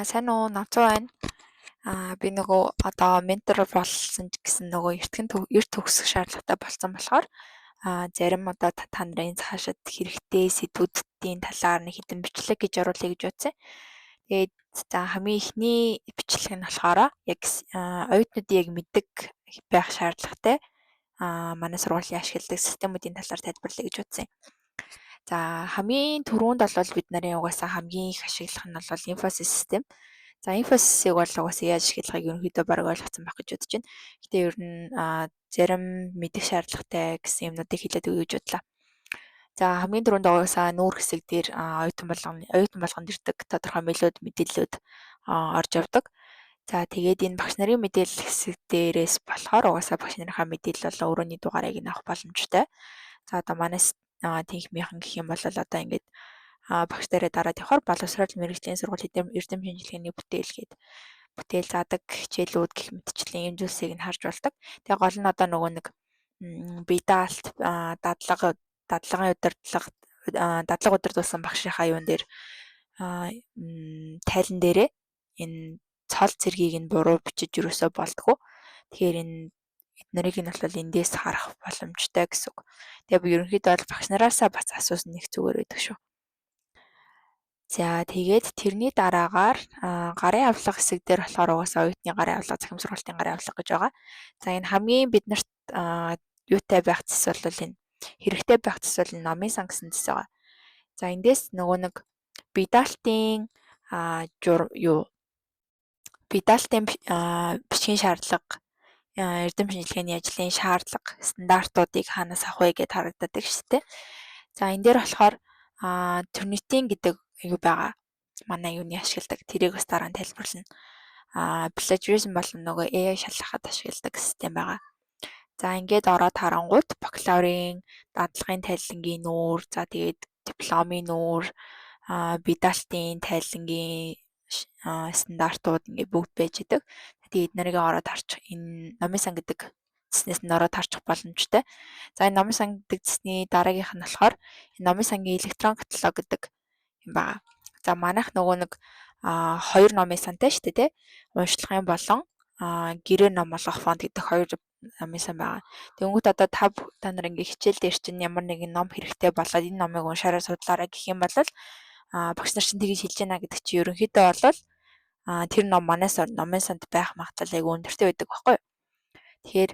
Сайн уу, Навцуу байна. Би нөгөө одоо ментор болсон ч гэсэн нөгөө эртгэн эрт төгсөх шаардлагатай болсон болохоор зарим одоо та нарын цаашид хэрэгтэй сэдвүүдийн талаар нэг хэдэн бичлэг гэж оруулъя гэж бодсон. Тэгээд за хамгийн эхний бичлэг нь болохоор яг оюутнуудын яг мэддэг байх шаардлагатай манай сургуулийн ашигладаг системүүдийн талаар тайлбарлая гэж бодсон юм. За, хамгийн түрүүнд бол бид нарын угаасаа хамгийн их ашиглах нь бол Infosys систем. За, Infosys-ийг бол угаасаа яаж ашиглахыг ерөнхийдөө бараг ойлгоцсон байх гэж бодож байна. Гэтэ ер нь зарим мэдэх шаардлагатай гэсэн юмнуудыг хэлээд өгье гэж бодлоо. За, хамгийн түрүүнд угаасаа нүүр хэсэг дээр оюутан болгонд ирдэг тодорхой мэйлүүд, мэдээллүүд орж явдаг. За, тэгээд энэ багш нарын мэдээлэл хэсэг дээрээс болохоор угаасаа багш нарынхаа мэдээлэл болон өрөөний дугаарыг нь авах боломжтой. За, одоо манай тэнхмийнхэн гэх юм бол одоо ингээд багш дээрээ дараад явахаар боловсрол мэргэжлийн сургууль, эрдэм шинжилгээний бүтээл гээд бүтээл заадаг хичээлүүд гэх мэтчлийн ийм зүйлсийг нь харж болдог. Тэгээ гол нь одоо нөгөө нэг бие даалт, дадлага, дадлагын удирдлага, дадлага удирдуулсан багшийнхаа юун дээр, тайлан дээрээ энэ цол цэргийг нь буруу бичиж юусоо болдгоо. Тэгэхээр энэ эднэрийг нь бол эндээс харах боломжтой гэсэн үг. Тэгээ би ерөнхийдөө бол багш нараасаа бас асуусан нэг зүгээр байдаг шүү. За, тэгээд тэрний дараагаар гарын авлага хэсэг дээр болохоор угаасаа оюутны гарын авлага, цахим сургалтын гарын авлага гэж байгаа. За, энэ хамгийн биднэрт юутай байх зэс бол энэ хэрэгтэй байх зэс бол энэ номын сан гэсэн зэс байгаа. За, эндээс нөгөө нэг бие даалтын жур юу бие даалтын бичгийн шаардлага, эрдэм шинжилгээний ажлын шаардлага, стандартуудыг хаанаас авах вэ гэд харагдаад шүү дээ. За, энэ дээр болохоор Turnitin гэдэг юу байгаа. Манай юуны ашигладаг. Тэрийг бас дараа нь тайлбарлана. Plagiarism болон нөгөө AI шалгахад ашигладаг систем байгаа. За, ингээд ороод харангуут бакалаврын дадлагын тайлангийн нүүр, за, тэгээд дипломын нүүр, бие даалтын тайлангийн стандартууд ингээд бүгд байж идэг. Тэгээд эднэрийг ороод харчих, энэ номын сан гэдэг цэснээс нь ороод харчих боломжтой. За, энэ номын сан гэдэг цэсний дараагийнх нь болохоор энэ номын сангийн электрон каталог гэдэг юм байна. За, манайх нөгөө нэг хоёр номын сантай шүү дээ, тий. Уншлагын болон гэрээ ном олгох фонд гэдэг хоёр номын сан байгаа. Тэнгүүт одоо та нар ингээ хичээл дээр чинь ямар нэгэн ном хэрэгтэй болоод энэ номыг уншаарай, судлаарай гэх юм бол багш нар чинь тгийж хэлж байна гэдэг чинь ерөнхийдөө бол тэр ном манаас номын санд байх магадлал айгүй өндөртэй байдаг байхгүй юу? Тэгэхээр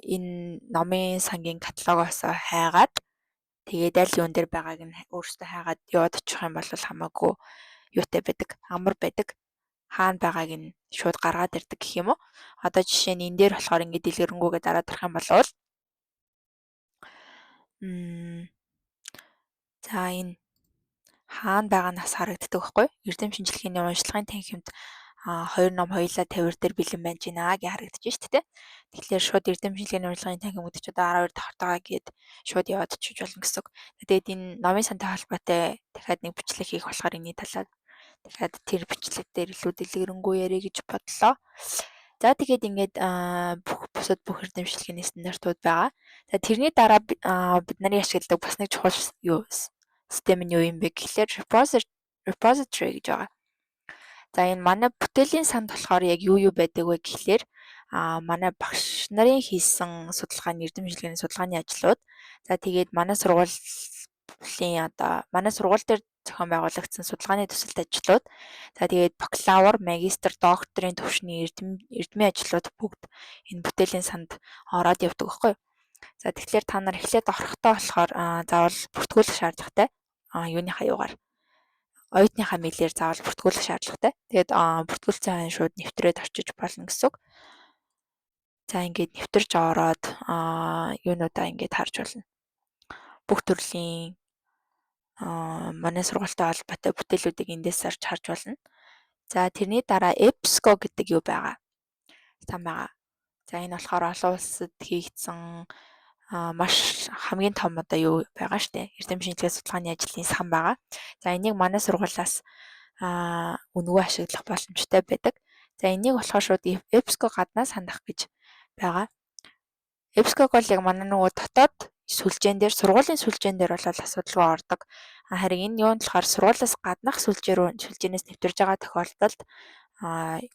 энэ номын сангийн каталогоос хайгаад, тэгээд аль юун дээр байгааг нь өөрсдөө хайгаад яваад очих юм бол хамаагүй юутай байдаг, амар байдаг. Хаана байгааг нь шууд гаргаад ирдэг гэх юм уу. Одоо жишээ нь энэ дээр болохоор ингээд дэлгэрэнгүйгээ дараад орох юм бол за, энэ хаана байгаа нь бас харагддаг байхгүй юу? Эрдэм шинжилгээний уншлагын танхимд хоёр ном хоёулаа 52 дээр бэлэн байж гинэ гэж харагдаж шүү дээ. Тэгэхээр шууд эрдэм шинжилгээний уншлагын танхим гэдэг чи одоо 12 давхартайгаа гээд шууд яваад очиж болно гэсэн үг. Тэгээд энэ номын сантай холбоотой дахиад нэг бичлэг хийх болохоор энэний талаар дахиад тэр бичлэг дээр илүү дэлгэрэнгүй ярих гэж бодлоо. За, тэгээд ингээд бүх бусад бүх эрдэм шинжилгээний стандартууд байгаа. За, тэрний дараа бид нарын ашигладаг бас нэг чухал юу систем нь юу юм бэ гэхлээр repository гэж байгаа. За, энэ манай бүтээлийн санд болохоор яг юу юу байдаг вэ гэхлээр манай багш нарын хийсэн судалгааны, эрдэм шинжилгээний судалгааны ажлууд, за, тэгээд манай сургуулийн одоо манай сургууль дээр зохион байгуулагдсан судалгааны төсөлт ажлууд, за, тэгээд бакалавр, магистр, докторийн түвшний эрдмийн ажлууд бүгд энэ бүтээлийн санд ороод явдаг байхгүй юу? За, тэгэхээр та нар эхлээд орохдоо болохоор заавал бүртгүүлэх шаардлагатай. Юуныхаа юугаар, оюутныхаа мэйлээр заавал бүртгүүлэх шаардлагатай. Тэгээд бүртгүүлсэн хойно шууд нэвтрээд очиж болно гэсэн үг. За, ингээд нэвтэрж ороод юунуудаа ингээд харж болно. Бүх төрлийн манай сургуультай холбоотой бүтээлүүдийг эндээс орж харж болно. За, тэрний дараа EBSCO гэдэг юу байгаа. Сан байгаа. За, энэ болохоор олон улсад хийгдсэн маш хамгийн том одоо юу байгаа штэ. Эрдэм шинжилгээ судалгааны ажлын сан байгаа. За, энийг манай сургуулиас үнэгүй ашиглах боломжтой байдаг. За, энийг болохоор шууд EBSCO гаднаас хандах гэж байгаа. EBSCO-г бол яг манай нөгөө дотоод сүлжээн дээр, сургуулийн сүлжээн дээр бол асуудалгүй ордог. Харин энэ юунд болохоор сургуулиас гаднах сүлжээ рүү сүлжээнээс нэвтэрж байгаа тохиолдолд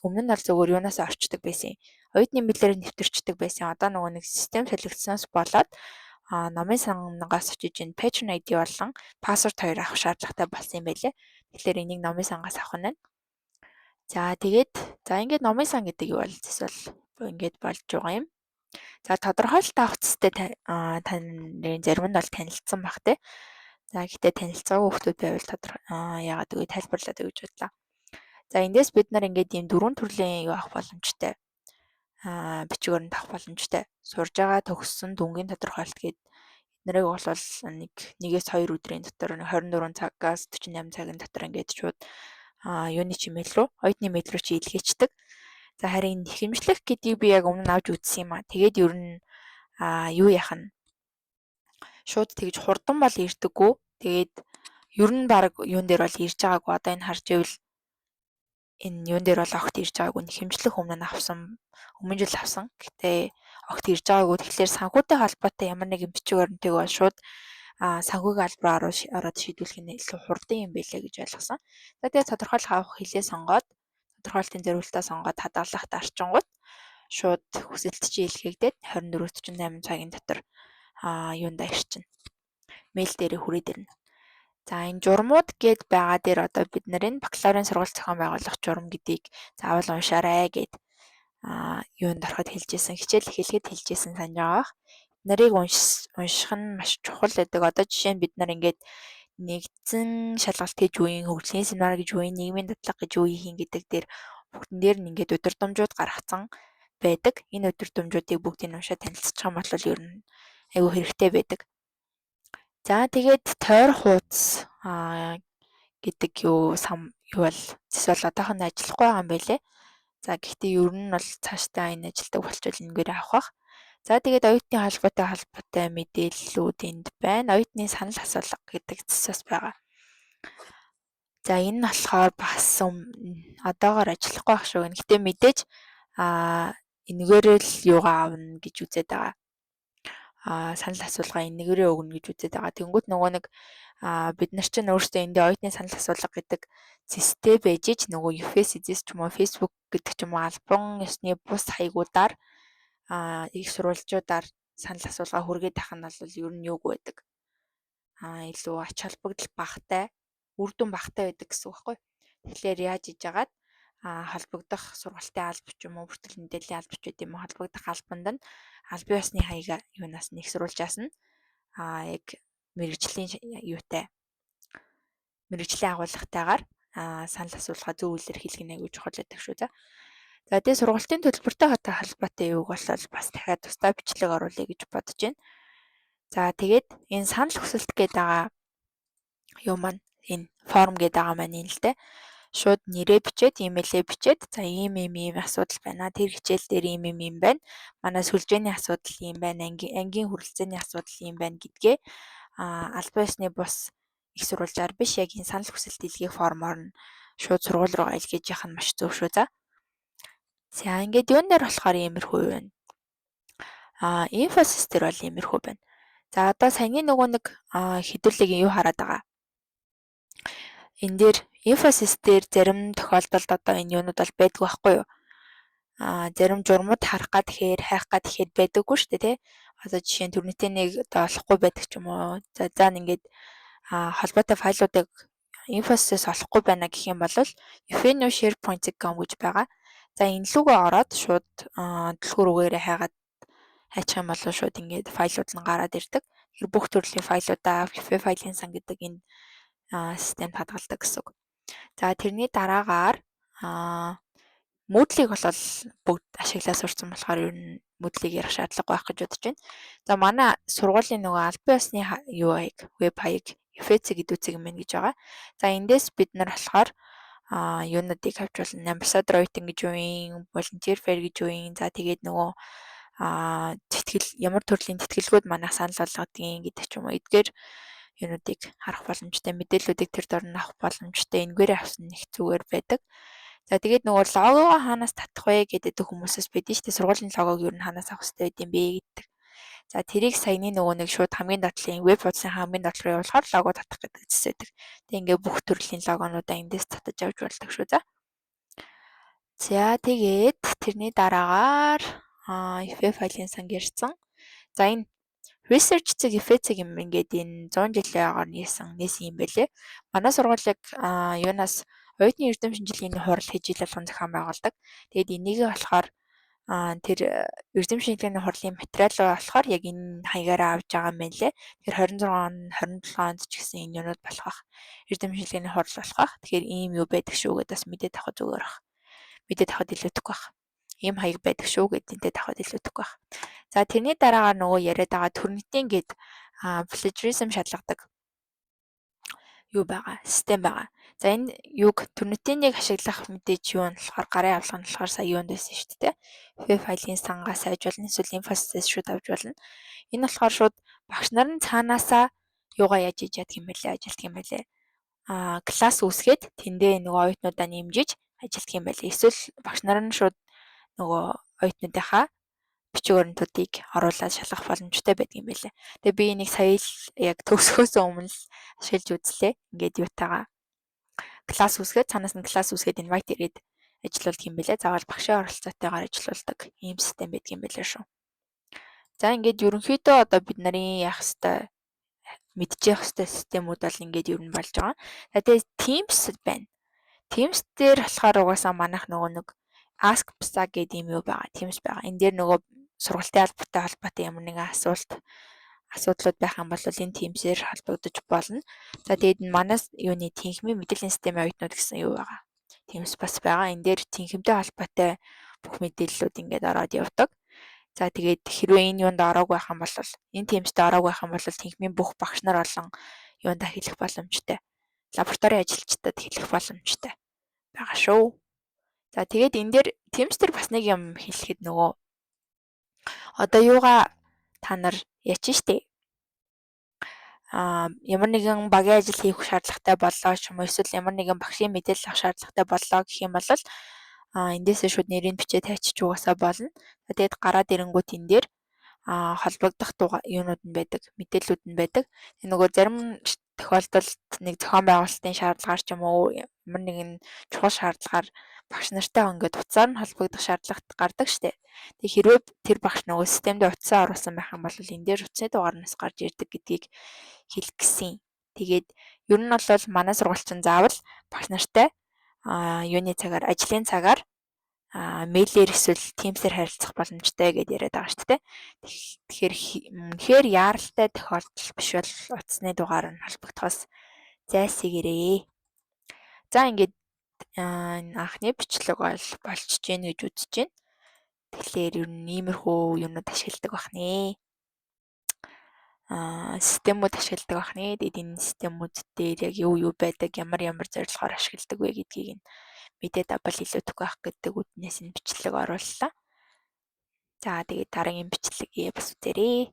өмнө нь бол зөвхөн юунаас орчдөг байсан. Оюутны мэдлээр нэвтэрчдэг байсан. Одоо нөгөө нэг систем солигдсоноос болоод номын сангаас очиж энэ patron ID болон password хоёр авах шаардлагатай болсон юм байлээ. Тэгэхээр энийг номын сангаас авах нь байна. За, тэгээд за ингээд номын сан гэдэг юу бол эсвэл ингээд болж байгаа юм. За, тодорхойлолт авах цэстэй та нарын зарим нь бол танилцсан баг те. За, гэхдээ танилцаагүй хүмүүс байвал тодорхой яагаад гэвэл тайлбарлаад өгч бодлоо. За, эндээс бид нар ингээд ийм дөрвөн төрлийн юу авах боломжтой. Бичгээр нь авах боломжтой. Сурж байгаа, төгссөн, дүнгийн тодорхойлолт гээд эднэрийг бол нэг 1-2 өдрийн дотор, 24 цагаас 48 цагийн дотор ингээд шууд юуны чимээл рүү, оюутны мэйл рүү чи илгээчдэг. За, харин нэхэмжлэх гэдгийг би яг өмнө нь авч үзсэн юм а. Тэгээд ер нь юу яах нь шууд тэгж хурдан бол ирдэггүй. Тэгээд ер нь баг юун дээр бол ирж байгаагүй. Одоо энэ харж ивэл энэ юун дээр бол огт ирж байгаагүй. Нэхэмжлэх өмнө нь авсан, өмнө жил авсан. Гэтэ огт ирж байгаагүй. Тэгэхээр санхүүтэй холбоотой ямар нэгэн бичиг баримтыг бол шууд санхүүгийн албаар ороод шийдвүлэх нь илүү хурдан юм байлээ гэж ойлгосон. За, тэгээд тодорхойлох авах хэлээ сонгоод, тодорхойлолтын зориултаа сонгоод хадгалах дарчингууд шууд хүсэлт чи илгээгдээд 24-48 цагийн дотор юунда ирчихнэ. Мэйл дээрээ хүрээд ирнэ. За, энэ журмууд гээд байгаа дээр одоо бид нар энэ бакалаврын сургалт зохион байгуулах журам гэдгийг заавал уншаарай гэд юунд ороход хэлжсэн, хичээл эхлэхэд хэлжсэн санаж байгаа бах. Нарыг унших нь маш чухал байдаг. Одоо жишээ нь бид нар ингээд нэгдсэн шалгалт гэж юу юм, хөгжлийн семинар гэж юу юм, нийгмийн дадлага гэж юу юм гэдэг дээр бүгдэн дээр нь ингээд удирдамжууд гаргацсан байдаг. Энэ удирдамжуудыг бүгдийг уншаад танилцчих юм бол ер нь айгүй хэрэгтэй байдаг. За, тэгээд тойр хуудас гэдэг юу сам юу бол зэс бол одоохондоо ажиллахгүй байгаа юм байлээ. За, гэхдээ ер нь бол цаашдаа энэ ажилтдаг болчвол энэгээр авах бах. За, тэгээд оюутны холбоотой мэдээллүүд энд байна. Оюутны санал асуулга гэдэг зэс бас байгаа. За, энэ нь болохоор бас одоогоор ажиллахгүй байх шүү. Гэхдээ мэдээж энэгээрээ л юугаа авна гэж үзээд байгаа. Санал асуулгаа энэгээрээ өгнө гэж үзээд байгаа. Тэнгүүт нөгөө нэг бид нар чинь өөрсдөө эндээ оюутны санал асуулга гэдэг цэстэй байж ич нөгөө FSS ч юм уу, Facebook гэдэг ч юм уу албан ёсны бус хаягуудаар их сурвалжуудаар санал асуулгаа хүргээд авах нь бол ер нь юуг байдаг. Илүү ач холбогдол багатай, үр дүн багатай байдаг гэсэн үг байхгүй. Тэгэхээр яаж иж агаад холбогдох сургалтын алба ч юм уу, бүртгэл мэдээллийн алба ч гэдэг юм уу, холбогдох албанд нь албан ёсны хаяг юунаас нь их сурвалжаас нь яг мэргэжлийн юутай, мэргэжлийн агуулгатайгаар санал асуулгаа зөв илэрхийлэх нь аягүй чухал байдаг шүү. За. За, тэгээ сургалтын төлбөртэй холбоотой юуг бол бас дахиад тусдаа бичлэг оруулъя гэж бодож байна. За, тэгээд энэ санал хүсэлт гэдэг байгаа юу маань, энэ форм гэдэг байгаа маань энэ л дээ. Шууд нэрээ бичээд, имэйлээ бичээд, за, ийм ийм ийм асуудал байна. Тэр хичээл дээр ийм ийм ийм байна. Манай сүлжээний асуудал ийм байна. Ангийн хүрэлцээний асуудал ийм байна гэдгээ албан ёсны бус их сурвалжаар биш, яг энэ санал хүсэлт илгээх формоор нь шууд сургууль руугаа илгээж явах нь маш зөв шүү. За. За, ингээд юун дээр болохоор иймэрхүү байна. Infosys дээр бол иймэрхүү байна. За, одоо саяны нөгөө нэг хэдүүлэгийн юу хараад байгаа. Энэ дээр Infosys дээр зарим тохиолдолд одоо энэ юунууд бол байдгүй байхгүй юу? Зарим журмууд харах гад ихээр, хайх гад ихээр байдаггүй шүү дээ, тий. Одоо жишээ нь Turnitin ийг одоо олохгүй байдаг ч юм уу. За за ингээд холбоотой файлуудыг Infosys олохгүй байна гэх юм бол FNU SharePoint.com гэж байгаа. За, энэ лүүгээ ороод шууд түлхүүр үгээрээ хайгаад хайчих юм бол шууд ингээд файлууд нь гараад ирдэг. Тэгэхээр бүх төрлийн файлуудаа FE файлын сан гэдэг энэ системд хадгалдаг гэсэн үг. За, тэрний дараагаар Moodle-ийг бол бүгд ашиглаа сурсан болохоор ер нь Moodle-ийг ярих шаардлага байх гэж бодож байна. За, манай сургуулийн нөгөө албан ёсны юу хаяг, веб хаяг FEC гэдүүцэг юм гэж байгаа. За, эндээс бид нар болохоор юунуудыг авч болно. Ambassador оюутан гэж юу юм, volunteer fair гэж юу юм. За, тэгээд нөгөө тэтгэл ямар төрлийн тэтгэлгүүд манайх санал болгодгийг гэдэг ч юм уу. Эдгээр юунуудыг харах боломжтой, мэдээллүүдийг тэр дор нь авах боломжтой. Энэгээр авсан нэг зүгээр байдаг. За, тэгээд нөгөө логогоо хаанаас татах вэ гэдэг хүмүүсээс байдэн шүү дээ. Сургуулийн логог ер нь хаанаас авах хэрэгтэй байд юм бэ гэдэг. За, тэрийг саяны нөгөө нэг шууд хамгийн доод талын веб хуудасын хамгийн доод тал руу явуулахаар лого татах гэдэг зүс байдаг. Тэгээ ингээ бүх төрлийн логонуудаа эндээс татаж авч болдог шүү, за. За, тэгээд тэрний дараагаар эф файлын сан ярьсан. За, энэ research.efe. юм ингээд энэ 100 жилийн агаар нээсэн юм байлээ. Манай сургууль яг юунаас оюутны эрдэм шинжилгээний хурал хийж жил болгон зохион байгуулдаг. Тэгээд энийг болохоор тэр эрдэм шинжилгээний хурлын материал болохоор яг энэ хаягаараа авч байгаа юм байна лээ. Тэгэхээр 26 он, 27 онд ч гэсэн энэ юунууд болох бах. Эрдэм шинжилгээний хурал болох бах. Тэгэхээр ийм юу байдаг шүү гэдээ бас мэдээд авах зүгээр бах. Мэдээд авахд илүүтэхгүй бах. Ийм хаяг байдаг шүү гэд мэдээд авахд илүүтэхгүй бах. За, тэрний дараагаар нөгөө яриад байгаа Turnitin гээд plagiarism шалгадаг юу байгаа, систем байгаа. За, энэ юуг Turnitin-ийг ашиглах мэдээж юу нь болохоор гарын авлага нь болохоор сая юунд байсан шүү дээ. Веб файлын сангаас сайж болно, эсвэл Infosys шууд авч болно. Энэ болохоор шууд багш нар нь цаанаасаа юугаа яаж хийж яадаг юм бэлээ, ажилтдаг юм бэлээ. Класс үүсгээд тэндээ нөгөө оюутнуудаа нэмжиж ажилтдаг юм байлээ. Эсвэл багш нар нь шууд нөгөө оюутнуудынхаа бичиг баримтуудыг оруулаад шалгах боломжтой байдаг юм байлээ. Тэгээ би энийг сая л яг төгсгөөс өмнө л ашиглаж үзлээ. Ингээд юутайгаа класс үүсгээд, цаанаас нь класс үүсгээд invite ирээд ажиллаулдаг юм байлээ. Заавал багшийн оролцоотойгоор ажиллаулдаг ийм систем байдаг юм байлээ шүү. За, ингээд ерөнхийдөө одоо бид нарын яах ёстой, мэдчих ёстой системүүд бол ингээд ер нь болж байгаа. За, тэгээ Teams байна. Teams дээр болохоор угаасаа манайх нөгөө нэг Ask PSA гэдэг юм юу байгаа. Teams байгаа. Энэ дээр нөгөө сургалтын албатай холбоотой ямар нэгэн асуулт, асуудлууд байх юм бол энэ Teams-ээр холбогдож болно. За, тэгээд манай юуны Тэнхимийн мэдээллийн системийн оюутнууд гэсэн юу байгаа. Teams бас байгаа. Энэ дээр Тэнхимтэй холбоотой бүх мэдээллүүд ингээд ороод явдаг. За, тэгээд хэрвээ энэ юунд ороогүй байх юм бол, энэ Teams-д ороогүй байх юм бол Тэнхимийн бүх багш нар болон юундаа хэлэх боломжтой. Лабораторийн ажилчдад хэлэх боломжтой байгаа шүү. За, тэгээд энэ дээр Teams дээр бас нэг юм хэлэхэд нөгөө одоо юугаа та нар яач штэ. Ямар нэгэн багийн ажил хийх шаардлагатай боллоо ч юм уу, эсвэл ямар нэгэн багшийн мэдээлэл авах шаардлагатай боллоо гэх юм бол эндээсээ шууд нэрийг бичээ тавьчих угаасаа болно. Тэгээд гараад ирэнгүүт энэ дээр холбогдох юунууд нь байдаг, мэдээллүүд нь байдаг. Нөгөө зарим тохиолдолд нэг зохион байгуулалтын шаардлагаар ч юм уу, ямар нэгэн чухал шаардлагаар багш нартай ингээд утсаар нь холбогдох шаардлага гардаг штэ. Тэгээ хэрвээ тэр багш нөгөө системд утсаа оруулсан байх юм бол энэ дээр утасны дугаарнаас гарч ирдэг гэдгийг хэлэх гэсэн. Тэгээд ер нь бол манай сургууль чинь заавал багш нартай юуны цагаар, ажлын цагаар мэйлээр эсвэл Teams-ээр харилцах боломжтой гэдээ яриад байгаа шүү дээ. Тэгэхээр үнэхээр яаралтай тохиолдол биш бол утасны дугаар нь холбогдохоос зайлсхийгээрээ. За, ингээд анхны бичлэг бол болчихож гин гэж үзэж байна. Тэгэхээр ер нь иймэрхүү юмнууд ашигладаг байх нэ. Системүүд ашигладаг байх нэ. Тэгээд энэ системүүд дээр яг юу юу байдаг, ямар ямар зорилгоор ашигладаг вэ гэдгийг нь мэдээд авбал илүүтэхгүй байх гэдэг үүднээс энэ бичлэг орууллаа. За, тэгээд дараагийн бичлэгээ бас үзээрэй.